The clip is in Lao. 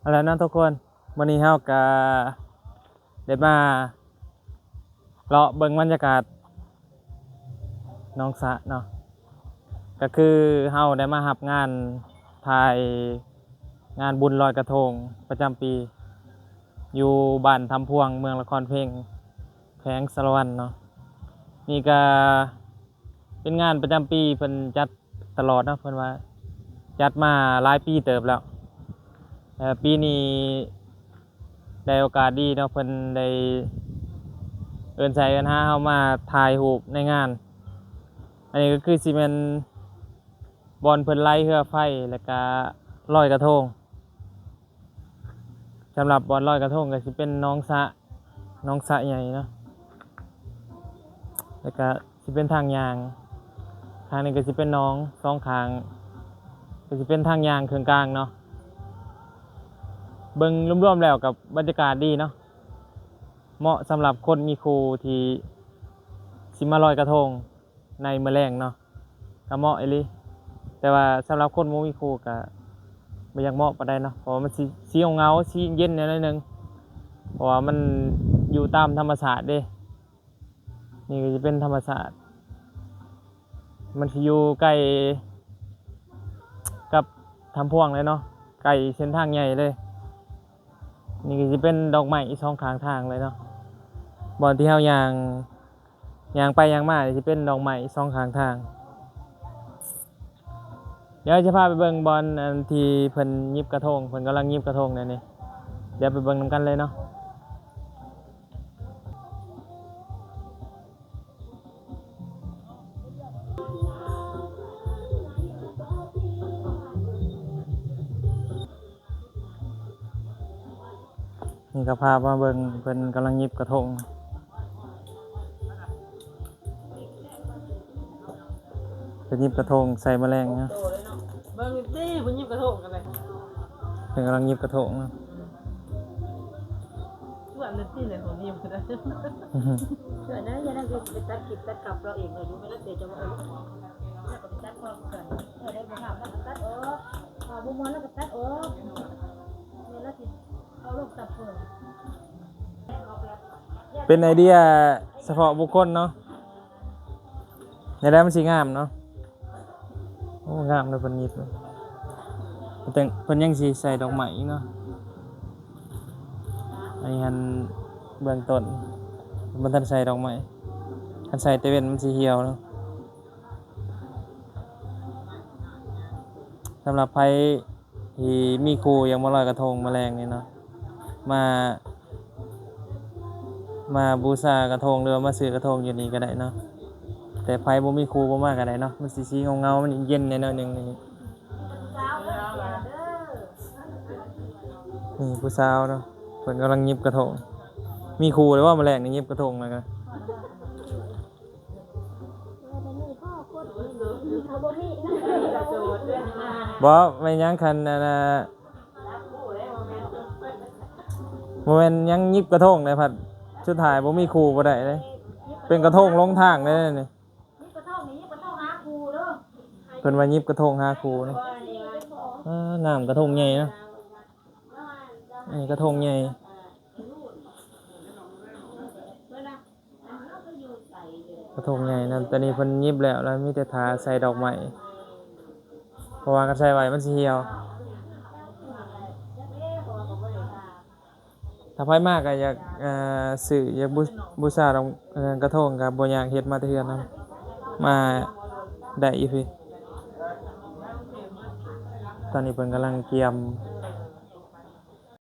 ເອົາລະເນາະທຸກຄົນ, ມື້ນີ້ເຮົາກະໄດ້ມາເລາະເບິ່ງບັນຍາກາດໜອງສະເນາະ, ກະຄືເຮົາໄດ້ມາຮັບງານຖ່າຍງານບຸນລອຍກະທົງປະຈຳປີ ຢູ່ບ້ານທຳພວງ ເມືອງລະຄອນເພັງ ແຂວງສາລະວັນເນາະ. ນີ້ກະເປັນງານປະຈຳປີ ເພິ່ນຈັດຕະຫຼອດເນາະ, ເພິ່ນວ່າຈັດມາຫຼາຍປີເຕີບແລ້ວ. ເອີ ປີນີ້ໄດ້ໂອກາດດີເນາະ, ເພິ່ນໄດ້ເອີ້ນໃສ່ເອີ້ນຫາເຮົາມາຖ່າຍຮູບໃນງານ. ອັນນີ້ກະຄືຊິແມ່ນບ່ອນເພິ່ນໄລ່ເຮືອໄຟ ແລ້ວກະລອຍກະທົງ. ສຳລັບບ່ອນລອຍກະທົງກະຊິເປັນໜອງສະ ໜອງສະໃຫຍ່ເນາະ, ແລ້ວກະຊິເປັນທາງຍ່າງ, ທາງນີ້ກະຊິເປັນໜອງສອງຂ້າງ, ກະຊິເປັນທາງຍ່າງເຄິ່ງກາງເນາະ. ເບິ່ງລວມໆແລ້ວກະບັນຍາກາດດີເນາະ, ເໝາະສຳລັບຄົນມີຄູ່ທີ່ຊິມາລອຍກະທົງ ໃນມື້ແລງເນາະ ກະເໝາະອີ່ຫຼີ. ແຕ່ວ່າສຳລັບຄົນບໍ່ມີຄູ່ກະບໍ່ຢາກເໝາະປານໃດເນາະ, ເພາະວ່າມັນຊິ ຊິເຫງົາໆ ຊິເຢັນແດ່ໜ້ອຍໜຶ່ງ, ເພາະວ່າມັນຢູ່ຕາມທຳມະຊາດເດ້. ນີ້ກະຊິເປັນທຳມະຊາດ, ມັນຊິຢູ່ໃກ້ກັບທຳພວງເລີຍເນາະ, ໃກ້ເສັ້ນທາງໃຫຍ່ເລີຍ. ນີ້ກະຊິເປັນດອກໄມ້ສອງຂ້າງທາງເລີຍເນາະ, ບ່ອນທີ່ເຮົາຍ່າງ ຍ່າງໄປຍ່າງມານີ້ຊິເປັນດອກໄມ້ສອງຂ້າງທາງ. ດຽວຈະພາໄປເບິ່ງບ່ອນອັນທີ່ເພິ່ນຫຍິບກະທົງ, ເພິ່ນກຳລັງຫຍິບກະທົງແນວນີ້. ດຽວໄປເບິ່ງນຳກັນເລີຍເນາະ. ນີ້ກະພາມາເບິ່ງ ເພິ່ນກຳລັງຫຍິບກະທົງ, ເພິ່ນຫຍິບກະທົງໃສ່ມະແລງເນາະ. ເບິ່ງຕິ ເພິ່ນຫຍິບກະທົງກັນເລີຍ, ເພິ່ນກຳລັງຫຍິບກະທົງເນາະ. ຊວນເລີຍຕິ ເລີຍ ເຮົາຫຍິບກະທົງ ຊວນນະ. ຢ່ານັ້ນຄືຊິໄປຕັດຄລິບຕັດກັບລາວເອງເລີຍ ຢູ່ແມ່ນແລ້ວແຕ່ຈະວ່າ ເອີ ແລ້ວກະໄປຕັດຄລິບກັນ ເອີ ໄດ້ບໍ່ງາມແລ້ວກະຕັດອອກ, ເອົາບໍ່ມ່ວນແລ້ວກະຕັດອອກ, ແມ່ນລະຊິ ເອົາລົງຕັບເພິ່ນ. ເປັນໄອເດຍສະເພາະບຸກຄົນເນາະ, ແນວໃດມັນຊິງາມເນາະ. ໂອ້ ງາມເນາະ ເພິ່ນຫຍິບ, ເພິ່ນ ເພິ່ນຍັງຊິໃສ່ດອກໄມ້ອີກເນາະ. ອັນນີ້ຫັ້ນເບື້ອງຕົ້ນ ບໍ່ທັນໃສ່ດອກໄມ້, ຄັນໃສ່ແຕ່ເວັນມັນຊິຫ່ຽວເນາະ. ສຳລັບໃຜທີ່ມີຄູ່ຢາກມາລອຍກະທົງມາແລງນີ້ເນາະ ມາ ມາບູຊາກະທົງ ຫຼືວ່າມາຊື້ກະທົງຢູ່ນີ້ກະໄດ້ເນາະ. ແຕ່ໃຜບໍ່ມີຄູ່ບໍ່ມາກະໄດ້ເນາະ, ມັນຊິສີເຫງົາໆ ມັນເຢັນແດ່ໜ້ອຍໜຶ່ງນີ້. ນີ້ຜູ້ສາວເນາະ ເພິ່ນກຳລັງຫຍິບກະທົງ. ມີຄູ່ແລ້ວບໍ່ມາແລງນີ້ ຫຍິບກະທົງແລ້ວກະ ບໍ່ແມ່ນຫຍັງ ຄັນອັນນ່າ ບໍ່ແມ່ນຫຍັງ ຫຍິບກະທົງໄດ້ພັດ ສຸດທ້າຍບໍ່ມີຄູ່ບໍ່ໄດ້ເດ້. ເປັນກະທົງຫຼົງທາງເດ້ນີ້. ເພິ່ນວ່າຫຍິບກະທົງຫາຄູ່ເນາະ. ເອີ ນ້ຳກະທົງໃຫຍ່ເນາະ, ນີ້ກະທົງໃຫຍ່. ກະທົງໃຫຍ່ນັ້ນ ຕອນນີ້ເພິ່ນຫຍິບແລ້ວ ແລ້ວມີແຕ່ຖ້າໃສ່ດອກໄມ້ ເພາະວ່າຄັນໃສ່ໄວ້ມັນຊິຫ່ຽວ. ຖ້າໃຜມາກະຢາກ ເອີ ຊື້ ຢາກບູ ບູຊາດອກ ເອີ ກະທົງ ກະບໍ່ຍາກ ເຮັດມາແຕ່ເຮືອນນຳ ມາໄດ້ຢູ່ພີ້. ຕອນນີ້ເພິ່ນກຳລັງກຽມ